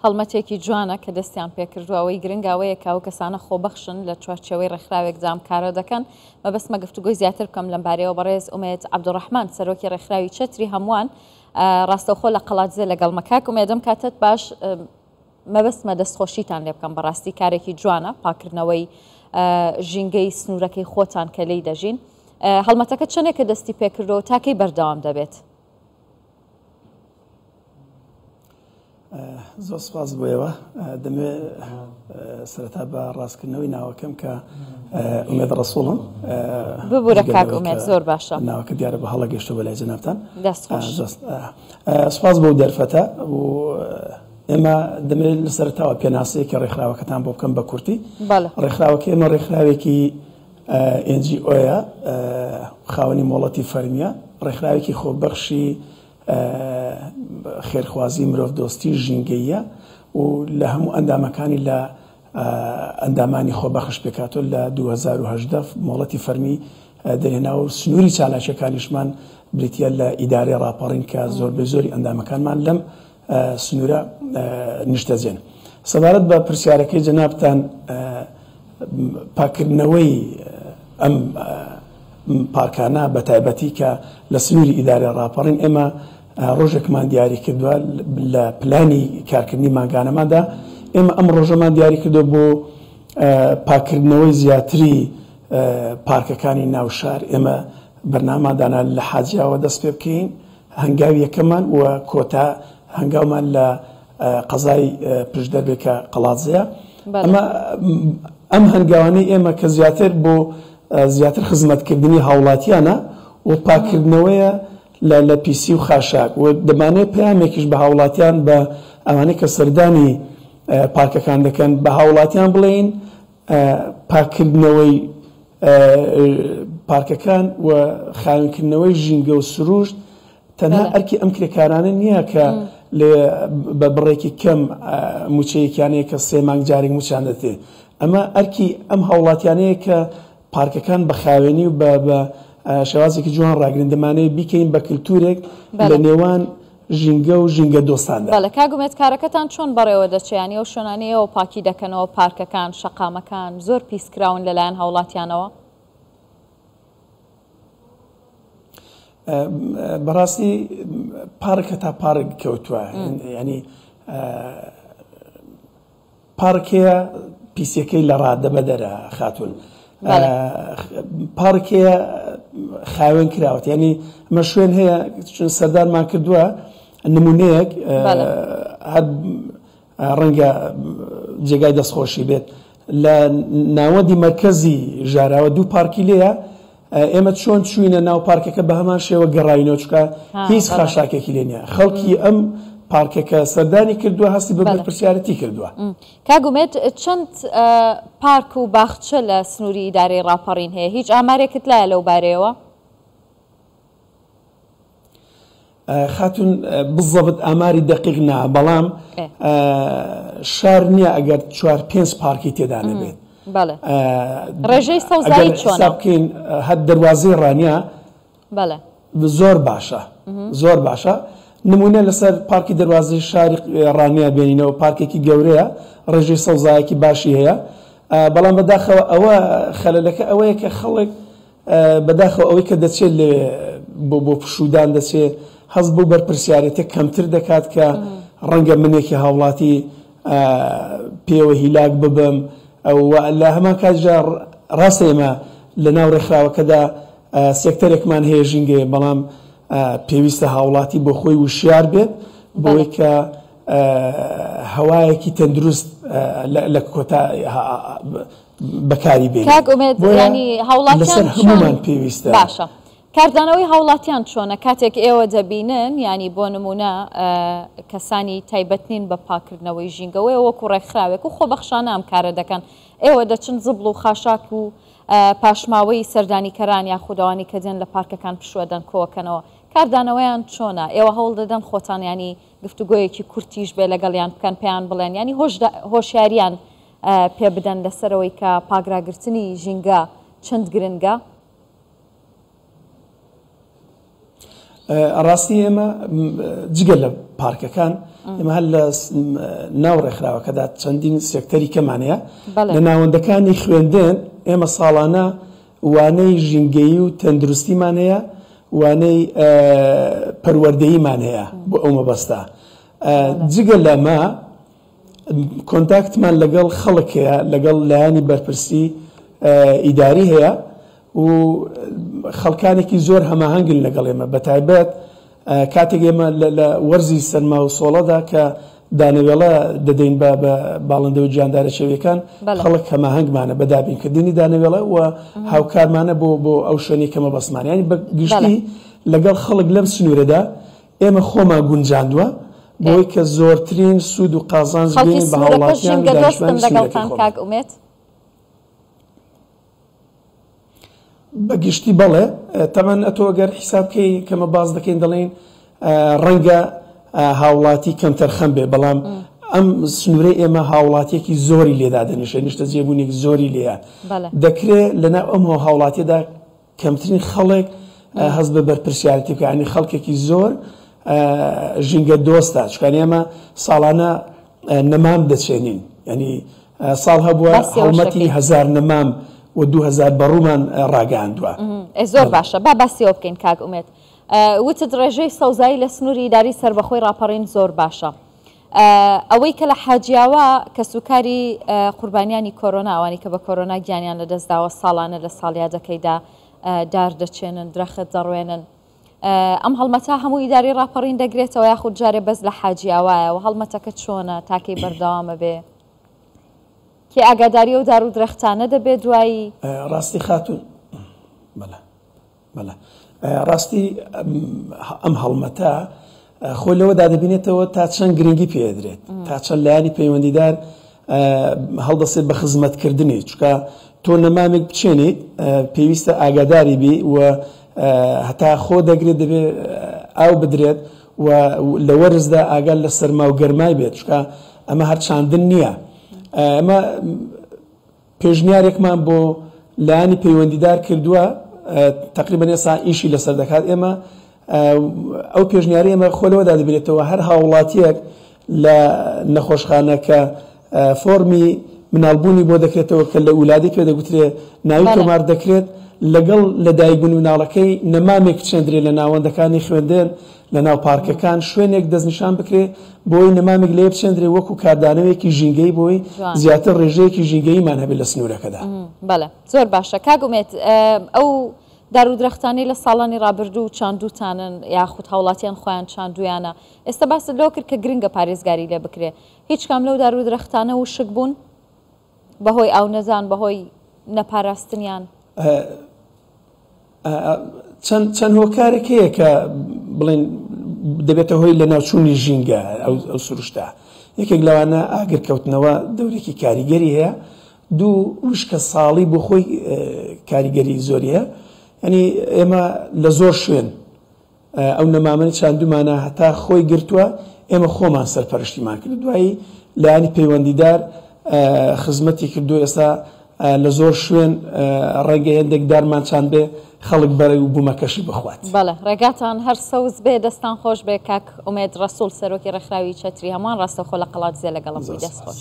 هەڵمەتێکی جوانە کە دەستیان پێکردووە، ئەوەی گرنگە ئەوەیە کە ئەو کەسانە خۆبەخشن لە چوارچێوەی ڕێکخراوێکدا ئەم کارە دەکەن. مەبەستمە گفتوگۆی زیاتر بکەم لەمبارەیەوە بەڕێز ئومێد عەبدولڕەحمان سەرۆکی ڕێکخراوی چەتری هەمووان ڕاستەوخۆ لە قەڵادزێ لەگەڵمە. کاک ئومێد ئەم کاتەت باش، مەبەستمە دەستخۆشیتان لێ بکەم، بەڕاستی کارێکی جوانە پاکردنەوەی ژینگەی سنوورەکەی خۆتان کە لێی دەژین. هەڵمەتەکە چەندێکە دەستی پێکردەوە تا کەی بەردەوام دەبێت؟ زۆر سپاس بۆ ئێوە. دەمەوێت سەرەتا بە ڕاستکردنەوەی ناوەکەم کە ئومێد ڕەسوڵم. ببورە کاک ئومێد، زۆر باشە. ناوەکە دیارە بە هەڵە گەشتووە بە لای جەنابتان. دەست خۆش. سپاس بۆ دەرفەتە و ئێمە دەمەوێت لە سەرەتاوە پێناسەیەکی ڕێکخراوەکەتان بۆ بکەم بە کورتی. ڕێکخراوەکە ئێمە ڕێکخراوێکی NGO یە، خاوەنی مۆڵەتی فەرمییە، ڕێکخراوێکی خۆبەخشی خێرخوازی مرۆڤدۆستی ژینگەییە و لە هەموو ئەندامەکانی لە ئەندامانی خۆبەخش پێکهاتووە، لە 2018 مۆڵەتی فەرمی دەرهێناوە و سنووری چالاکییەکانیشمان بریتییە لە ئیدارەی ڕاپەڕین کە زۆربەی زۆری ئەندامەکانمان لەم سنوورە نیشتەجێن. سەبارەت بە پرسیارەکەی جەنابتان پاککردنەوەی ئەم پارکانە بە تایبەتی کە لە سنووری ئیدارەی ڕاپەڕین ئێمە ڕۆژێکمان دیاری کردووە لە پلانی کارکردنی مانگانەماندا ئێمە ئەم ڕۆژەمان دیاری کردووە بۆ پاککردنەوەی زیاتری پارکەکانی ناو شار ئێمە بەرنامەمان دانا لە حاجیاوە دەست پێ بکەین هەنگاوی یەکەممان و کۆتا هەنگاومان لە قەزای پشدەر بێ کە قەڵادزەیە. ئەمە ئەم هەنگاوانەی ئێمە کە زیاتر بۆ زیاتر خزمەتکردنی هاوڵاتیانە و پاککردنەوەیە لە لە پیسی و خاشاک و دەمانەوێت پەیامێکیش بە هاوڵاتیان بە ئەوانەی کە سەردانی پارکەکان دەکەن بە هاوڵاتیان بڵێین پاککردنەوەی پارکەکان و خاوێنکردنەوەی ژینگە و سروشت تەنها ئەرکی ئەم کرێکارانە نییە کە بە بڕێکی کەم موچەیەکیان هەیە کە سێ مانگ جارێک موچیان دەتێ ئەمە ئەرکی ئەم هاوڵاتیانەیە کە پارکەکان بە خاوێنی و بە شێوازێکی جوان ڕاگرن دەمانەوێت بیکەین بە کلتورێک لە نێوان ژینگە و ژینگە دۆستاندا. بەڵێ کاک ئومێد کارەکەتان چۆن بەڕێوە دەچێ یانی ئەو شوێنانەی ئێوە پاکی دەکەنەوە پارکەکان شەقامەکان زۆر پیس کراون لەلایەن هاوڵاتیانەوە؟ بەڕاستی پارک هەتا پارک کەوتووە ینی پارک هەیە پیسیەکەی لە ڕادە بەدەرە خاتون پارک هەیە خاوێن کراوەت ینی ئەمە شوێن هەیە چون سەردانمان کردووە نمونەیەک هەر ڕەنگە جێگای دەستخۆشی بێت لە ناوەندی مەرکەزی ژاراوە دوو پارکی لێیە ئێمە چۆن چوینە ناو پارکەکە بە هەمان شێوە گەڕاوینەوە چونکە هیچ خاشاکێکی لێ نییە خەڵکی ئەم پارکەکە سەردانی کردووە هەستی بە بەرپرسیارەتی کردووە. کاک ئومێد چەند پارک و باخچە لە سنووری ئیدارەی ڕاپەڕین هەیە هیچ ئامارێکت لایە لەو بارەیەوە؟ خاتون بزەبت ئاماری دەقیق نا بەڵام شار نییە ئەگەر چوار پێنج پارکی تێدا نەبێت ڕێژەی سەوزایی چۆنە؟ بکەین هەر دەروازەی ڕانیە زۆر باشە زۆر باشە نمونە لەسەر پارکی دەروازەی شاری ڕانیە بێنینەوە پارکێکی گەورەیە ڕێژەی سەوزایەکی باشی هەیە بەڵام بەداخەوە ئەوە خەلەلەکە ئەوەیە کە خەڵک بەداخەوە ئەوەی کە دەچێت لەوێ بۆ بۆ پشوودان دەچێت هەست بەو بەرپرسیارێتە کەمتر دەکات کە ڕەنگە منێکی هاوڵاتی پێوە هیلاک ببم و لە هەمان کاتیشدا ڕاستە ئێمە لە ناو ڕێکخراوەکەدا سێکتەرێکمان هەیە ژینگەیە بەڵام پێویستە هاوڵاتی بۆ خۆی وشیار بێت بۆی کە هەوایەکی تەندروست لە کۆتا بەکاری بێنین. کاک ئومێد بۆیە یانی هاوڵاتیان لەسەر چۆن هەموومان پێویستە. باشە کاردانەوەی هاوڵاتیان چۆنە کاتێک ئێوە دەبینن یانی بۆ نمونە کەسانی تایبەت نین بە پاکردنەوەی ژینگەوە ئێوە وەکو ڕێکخراوێک و خۆبەخشانە ئەم کارە دەکەن ئێوە دەچن زبڵ و خاشاک و پاشماوەی سەردانیکەران یاخود ئەوانی کە دێن لە پارکەکان پشوەدەن کۆکەنەوە کاردانەوەیان چۆنە ئێوە هەوڵ دەدەن خۆتان ینی گفتوگۆیەکی کورتیش بێ لەگەڵیان بکەن پێیان بڵێن ینی هۆشیاریان پێ بدەن لەسەر ئەوەی کە پاکراگرتنی ژینگە چەند گرنگە؟ ڕاستی ئێمە جگە لە پارکەکان ئێمە هەر لە ناو ڕێکخراوەکەدا چەندین سێکتەری کەمان هەیە. لە ناوەندەکانی خوێندن ئێمە ساڵانە وانەی ژینگەیی و تەندروستیمان هەیە، وانەی پەروەردەییمان هەیە بۆ ئەو مەبەستە. جگە لەمە کۆنتاکتمان لەگەڵ خەڵک هەیە، لەگەڵ لایەنی بەرپرسی ئیداری هەیە و خەڵکانێکی زۆر هەماهەنگن لەگەڵ ئێمە، بەتایبەت کاتێک ئێمە لە وەرزی سەرما و سۆڵەدا کە دانەوێڵە دەدەین بە باڵندە و گیاندارە چێویەکان، خەڵک هەماهەنگمانە بە دابینکردنی دانەوێڵە و هاوکارمانە بۆ بۆ ئەو شوێنەی کە مەبەستمانە. یانی بە گشتی لەگەڵ خەڵک لەم سنوورەدا ئێمە خۆمان گونجاندووە بۆی کە زۆرترین سوود و قازانج خەڵکی بگەیەنین بە سنوورەکەش هاوڵاتیان و ژینگە دۆستن دانیشتوانی سنوورەکەی لەگەڵتان خۆمان. کاک ئومێد؟ بە گشتی بەڵێ، تەبعەن ئەتۆ گەر حیساب کەی کەمە باس دەکەین دەڵێین ڕەنگە هاوڵاتی کەمتەرخەم بێ، بەڵام ئەم سنوورەی ئێمە هاوڵاتیەکی زۆری لێ دادەنیشێ، نیشتەجێبوونێک زۆری لێیە، دەکرێ لەناو ئەم هاوڵاتیەدا کەمترین خەڵک هەست بە بەرپرسیارێتی بکە، یانی خەڵکێکی زۆر ژینگە دۆستە، چونکە ئێمە ساڵانە نەمام دەچێنین، یانی ساڵ هەبووە هەڵمەتی هەزار نەمام و 2000 بەڕوومان ڕاگەیاندووە. زۆر باشە با باسی ئەوە بکەین کاک ئومێد، وتت ڕێژەی سەوزایی لە سنووری ئیداری سەربەخۆی ڕاپەڕین زۆر باشە، ئەوەی کە لە حاجیاوا کەسوکاری قوربانیانی کۆرۆنا، ئەوانی کە بە کۆرۆنا گیانیان لەدەستداوە ساڵانە لە ساڵیادەکەیدا دار دەچێنن، درەخت دەڕوێنن، ئەم هەڵمەتە هەموو ئیداری ڕاپەڕین دەگرێتەوە یاخود جارێ بەس لە حاجیاوایە و هەڵمەتەکە چۆنە تاکەی بەردەوامە بێ؟ کێ ئاگاداری ئەو دار و درەختانە دەبێ دوایی؟ ڕاستی خاتوون بەڵێ بەڵێ ڕاستی ئەم هەڵمەتە خۆی لەوەدا دەبینێتەوە تا چەند گرنگی پێدرێت، تا چەند لایەنی پەیوەندیدار هەڵدەسێت بە خزمەتکردنی، چونکە تۆ نەمامێک بچێنیت پێویستە ئاگاداری بی و هەتا خۆ دەگرێت دەبێت ئاو بدرێت و لە وەرزدا ئاگا لە سەرما و گەرمای بێت، چونکە ئەمە هەر چاندن نییە. ئەمە پێشنیارێکمان بۆ لایەنی پەیوەندیدار کردووە، تقریبا ئێستا ئیشی لەسەر دەکات. ئێمە ئەو پێشنیاری ئێمە خۆ لەوەدا دەبینێتەوە هەر هاوڵاتیەک لە نەخۆشخانە کە فۆرمی مناڵبوونی بۆ دەکرێتەوە کە لە ئولادی پێ دەگوترێ ناوی تۆمار دەکرێت، لەگەڵ لەدایکبوونی مناڵەکەی نەمامێک بچێندرێ لە ناوەندەکانی خوێندن، لە ناو پارکەکان شوێنێک دەستنیشان بکرێ بۆی نەمامێک لێ بچێندرێ وەکو کاردانەوەیەکی ژینگەیی بۆی زیاتر ڕێژەیەکی ژینگەییمان هەبێت لە سنوورەکەدا. بەڵێ زۆر باشە کاک ئومێد، ئەو دار و درەختانەی لە ساڵانی ڕابردوو چاندووتانن یاخود هاوڵاتیان خۆیان چاندوویانە، ئێستا باست لەوە کرد کە گرنگە پارێزگاری لێ بکرێ، هیچ کام لەو دار و درەختانە وشک بوون بەهۆی ئاو نەدان، بەهۆی نەپاراستنیان؟ چەند چەند هۆکارێک هەیە کە بڵێن دەبێتە هۆی لەناوچوونی ژینگە ئەو سروشتە، یەکێک لەوانە ئاگرکەوتنەوە دەورێکی کاریگەری هەیە، دوو وشکە ساڵی بۆ خۆی کاریگەری زۆری هەیە، یعنی ئێمە لە زۆر شوێن ئەو نەمامەی چاندومانە هەتا خۆی گرتووە، ئێمە خۆمان سەرپەرشتیمان کرد، دوایی لایەنی پەیوەندیدار خزمەتی کردو، ئێستا لە زۆر شوێن ڕەنگە هێندێک دارمان چاند بێ خەڵک بەرەی و بوومەکەشی بخوات. بەڵێ ڕێگاتان هەر سەوز بێ، دەستان خۆش بێ کاک ئومێد ڕەسوڵ سەرۆکی ڕێکخراوی چەتری هەمووان ڕاستەوخۆ لە قەڵادزێ لەگەڵم بووی، دەست خۆش.